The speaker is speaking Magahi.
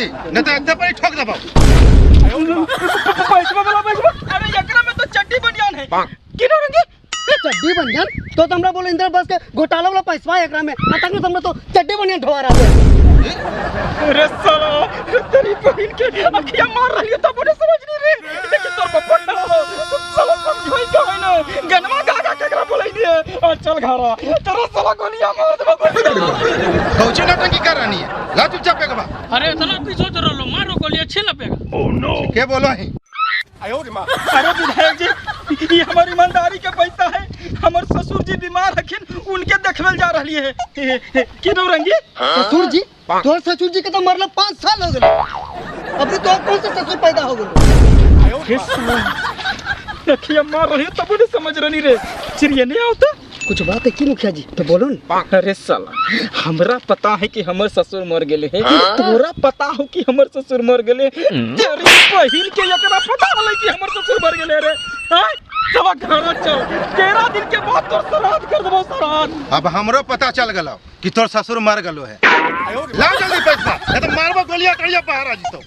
जल्दी, नहीं तो एक पर ही ठोक देबो। पैसा वाला पैसा। अरे एकरा में तो चड्डी बनियान है। की रंगी? चड्डी बनियान तो हमरा बोलो इंदिरा आवास के घोटाला वाला पैसा है एकरा में, आ तक हमरा तो चड्डी बनियान ढोआ रहा है। अरे साला तेरी बहन के अखिया मार रही है तब उन्हें समझ नहीं रही। लेकिन तोर पप्पा खड़ा हो साला समझोई का है ना, गनमा गा गा केकरा बोलै नहीं है। आ चल घरा तेरा साला गोलियां मार देबो। कौची नौटंकी कर रही है, ला चुपचाप पेगवा। अरे इतना की सोच रहलो, मारो गोली अच्छी ना पेगा। के बोलो ही? अरे विधायक जी ये हमारी ईमानदारी के पैसा है, हमार ससुर जी बीमार हखिन उनके देखबल जा रही है। की रंगी? ससुर जी? तोर ससुर जी के तो मरला 5 साल हो गए, अभी तो कौन से ससुर पैदा हो गए? देखिए मार रही तब नहीं समझ रही रे, चिड़िया नहीं आवता। कुछ बात है की मुखिया जी तो बोलो न। अरे साला हमरा पता है कि हमर ससुर मर गेले है, तोरा पता हो कि हमर ससुर मर गेले, तेरी बहिन के एकरा पता हले कि हमर ससुर मर गेले रे। हां सब घर चल, 13 दिन के बाद तोर श्राद्ध कर देबो श्राद्ध। अब हमरो पता चल गेलो कि तोर ससुर मर गेलो है। ला जल्दी पैसा, नहीं तो मारबो गोलियां करिया बाहर आ जितो।